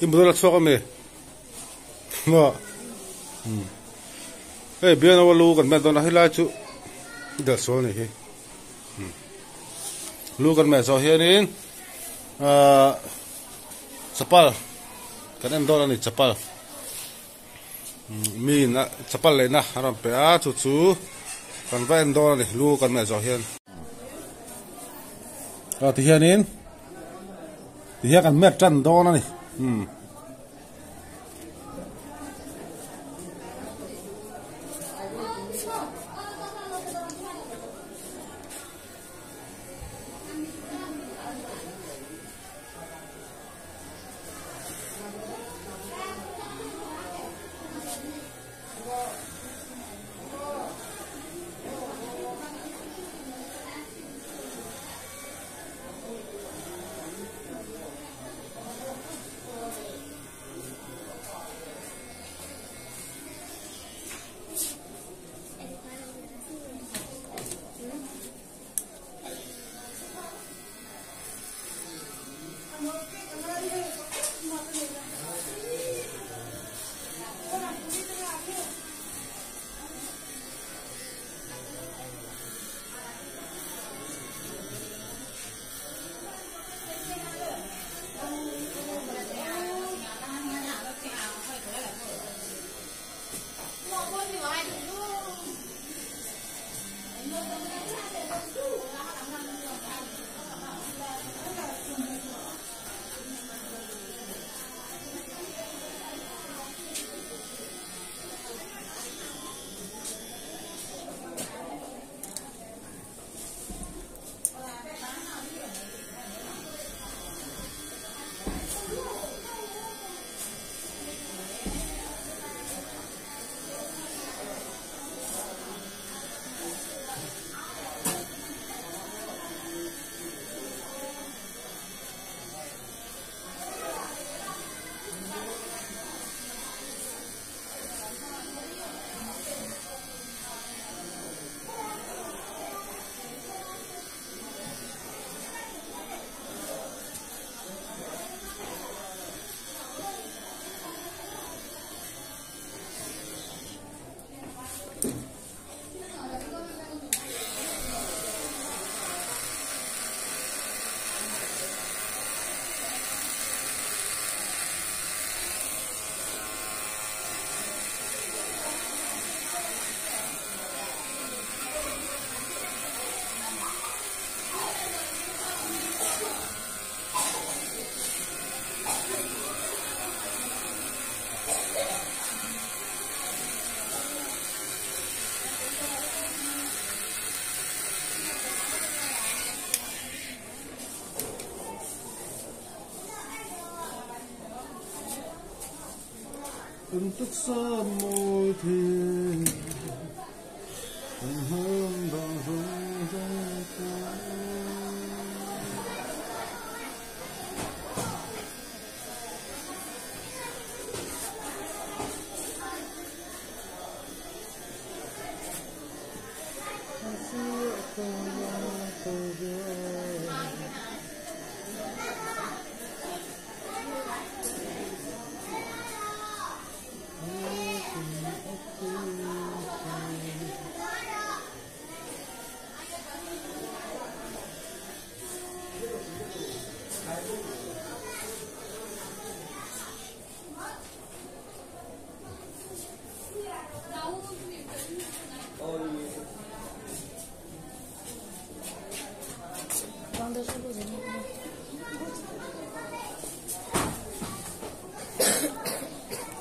I motor a chhuak ami? Maw? Umm. Hei bian aw lu kan met dawn a helai chu delh sual a nih hi. Umm. Lu kan meh zawh hianin ahh chapal kan en dawn a ni chapal. Mi in a chapal leina a rawn pe a chu chu kan va en dawn a ni lu kan meh zawh hian. Aw tihianin tihian kan met tan dawn a ni umm.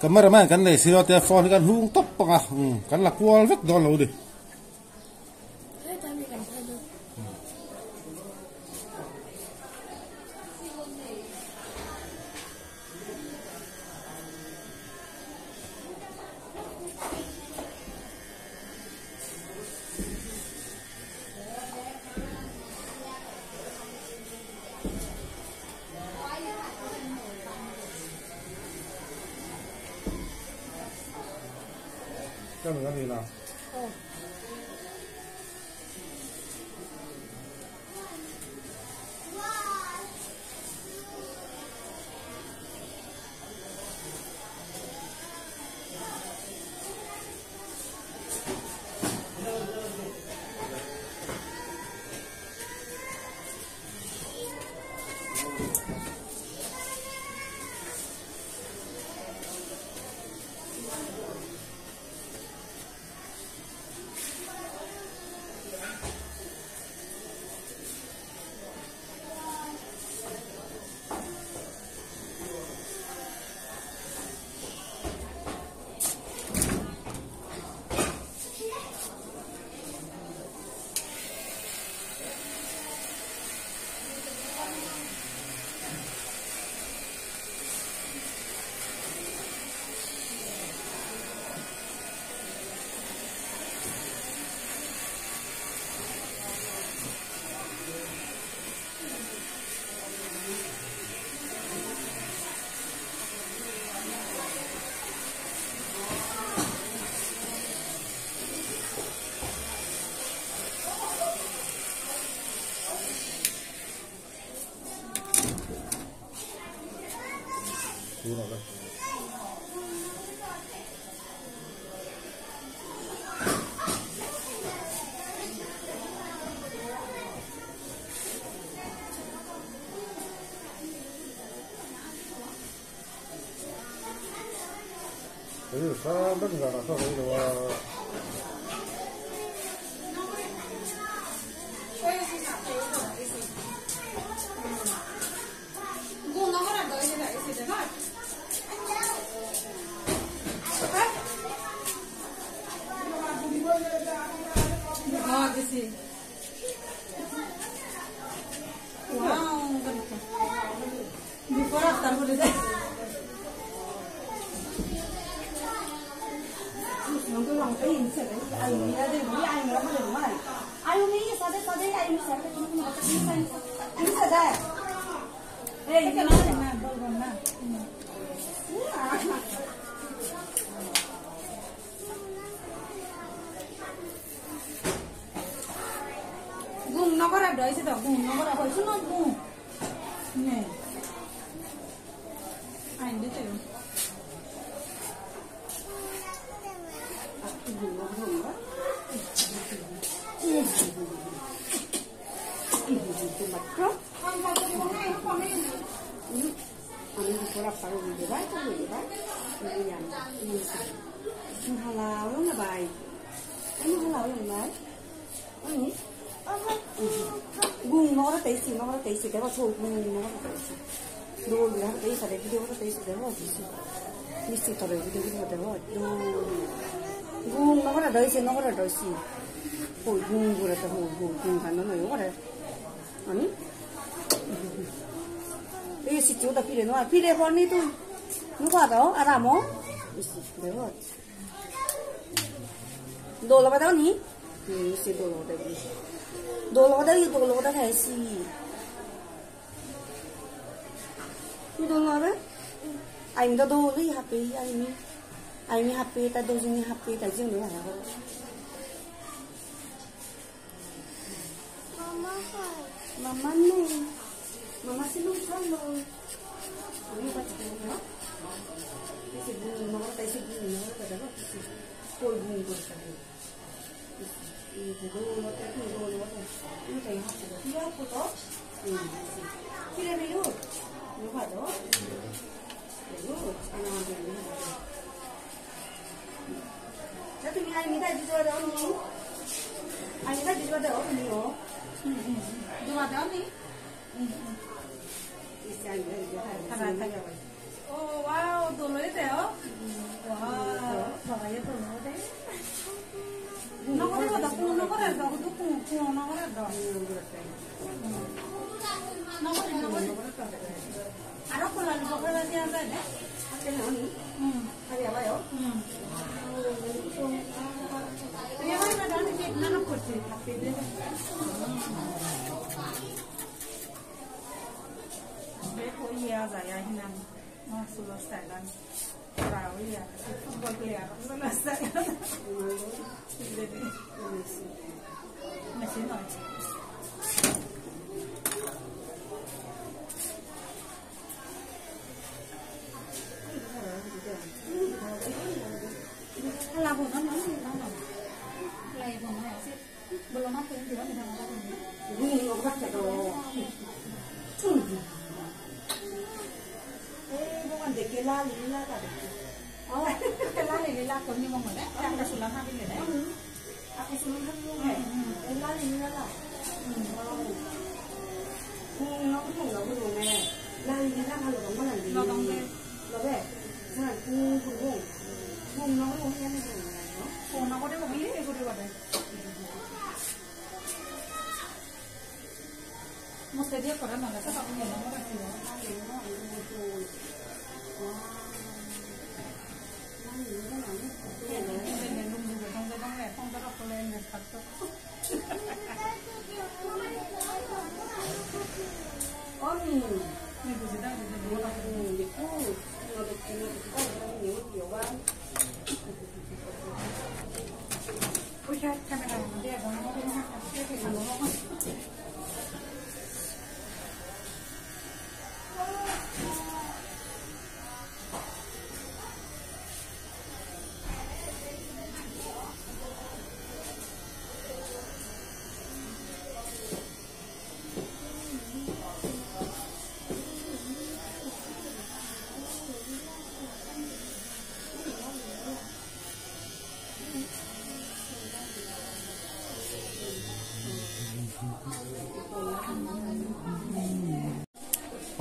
Cameraman kan nei si lo tia phone hi kan hung tawp pang a kan la kual vek dawn lo ni.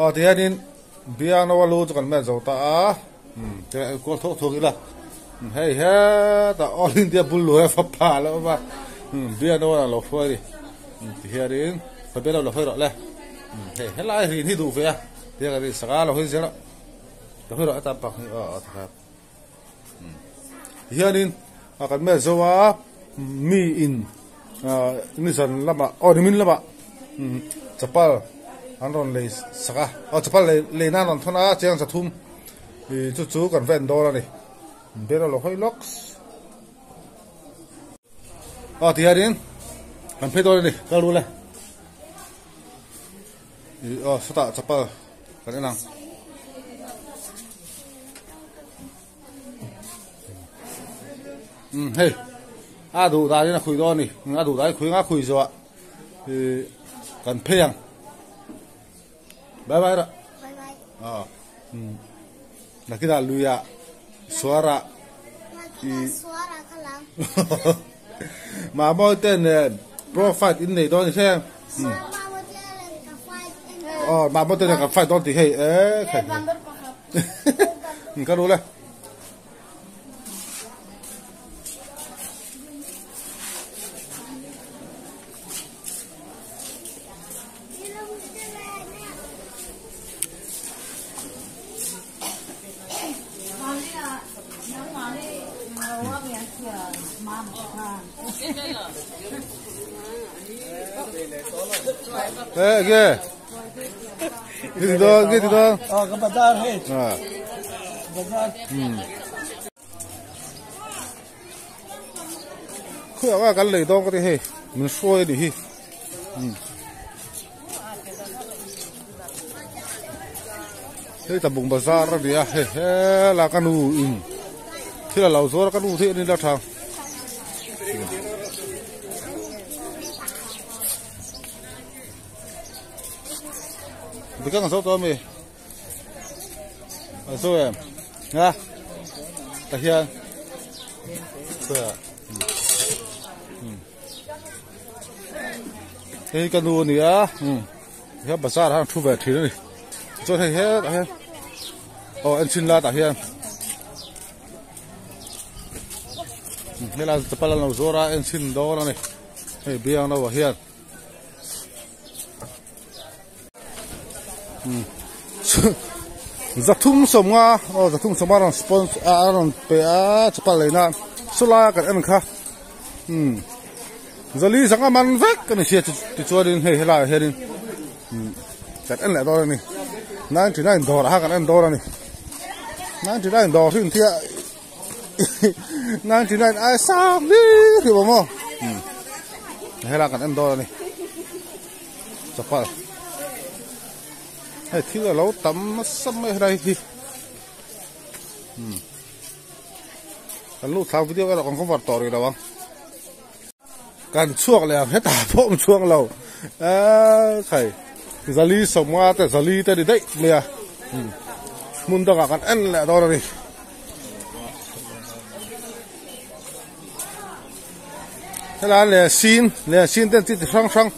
Aw tihianin biangno a lu chu kan met zo ta a te kual thawk thawk ila hei hetah all India bul lu he fapa a lo awm a biangno a lo hruai a ni tihianin Fabian lo hawi rawh le hei helai rin hi duh ve a tia ka rin sak a lo hawi zel a lo hawi rawh heta bang hi aw tikhan tihianin kan met zo a mi in nizan lamah aw nimin lamah chapal an rawn lei sak a aw chapal lei lei nan rawn thawn a cheng chathum ih chu chu kan va en dawn a ni ber a lo hawi lawk aw tihianin kan phei dawn a ni kal rul e ih aw sawtah chapal kan en ang. Um hei a duh danin a khui dawn a ni a duh danin khui anga khui zawh ah ih kan phei ang bye bye rah aw um nakinah luiah suarah ih mahmawi ten profile in nei dawn a ni thleng aw mahmawi ten kan fight dawn tih hei eh khai ka rul e. Ê kìa. Cái gì đó, cái gì đó. Ờ, cái bazar hết. À. Bazar. Khuya a kan lei dawn ka ti hei min hruai a ni hi hei tlabung bazar a ni a hei hela ka nu in thil a lo zuar a ka nu theih a ni la tha Bikang zo tawh ami a zo em nga tah hian hei ka nu a ni a hian bazar ah hian thu ve thin a ni chuan hei hetah hian aw en chhin lai tah hian helai chapal an lo zuar a en chhin dawn a ni hei biang no ah hian. Zathum sawmnga aw zathum sawmnga rawn sponsor a rawn pe a chapal lei nan sawlai a kan en kha umm zali zanga man vek a ni sia tichuanin hei helaiah hianin kan en leh dawn a ni 99 dawrah khan kan en dawn a ni 99 dawr hi engtia 99 ai sang hlir hi awm aw helai kan en dawn a ni chapal hei thil a lo tam nasa mai helai hi kan lut thlang video erawh kan cover tawh rih lo ang kan chhuak leh ang hetah pawh awm chhuang lo eee khai zali sawmnga te zali te ni daih mai a hmun dangah kan en leh dawn a ni. Helai leh sin leh sin te chi hrang hrang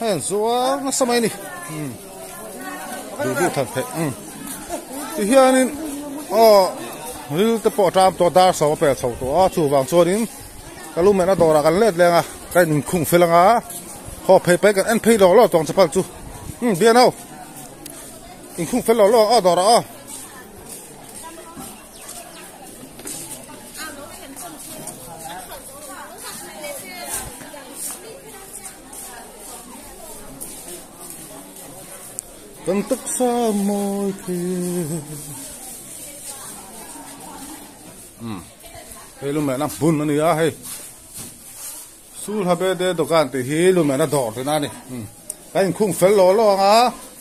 a in zuar nasa mai a ni duh duh that theih tihianin aw ril te pawh a ṭam tawh a dar sawm a pel chho tawh a chuvang chuanin ka lu mehna dawrah kan let leng a ka inkhung fel anga haw phei phei kan en phei lawk lawk tawng chapal chu bian ho inkhung fel lawk lawk ang aw dawrah aw. Kan taksa mawi khi umm hei lu mehna hmun a ni a hei sul habe te dawhkan tih hi lu mehna dawr tihna a ni umm kan inkhung fel lawh lawh ang a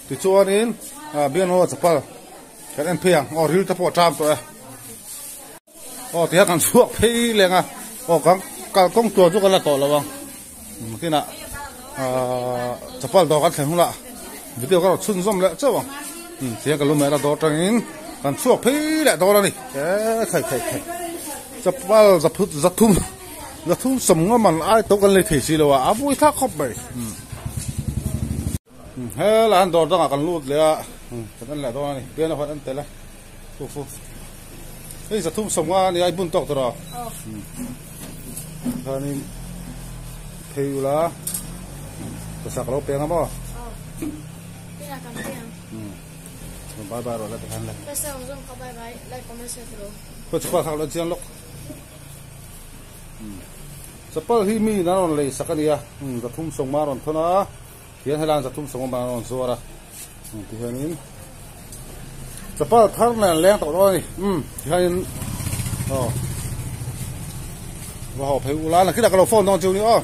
tichuanin ah biangnaw chapal kan en phei ang aw ril te pawh a ṭam tawh e aw tihian kan chhuak phei leng a aw kan kalkawng tur chu kan la tawh lo ang kinah ahh chapal dawr kan thlen hunah video ka rawn chhunzawm leh chauh ang tihian ka lu mehna dawr atangin kan chhuak phei leh dawn a ni eee khai khai khai chapal zaphut zathum zathum sawmnga man ai to kan lei thei si lo a a buai thlak khawp mai. Helai an dawr dangah kan lut leh a. Kan en leh dawn a ni bian a huan en tel e fu fu hei 350 a nia i bun tawk tawh a chuanin phei ula pawisa ka lo peng a maw bye bye rawh la tikhan le chapal kha ka lo en chiang lawk chapal hi mi in an rawn lei sak a nia 350 a rawn thawn a. Tihian helaiah 350 an rawn zuar a tihianin chapal thar nen leng tawh dawn a ni umm tihianin aw va haw phei ula nakhinah ka lo phone dawn chu ni aw.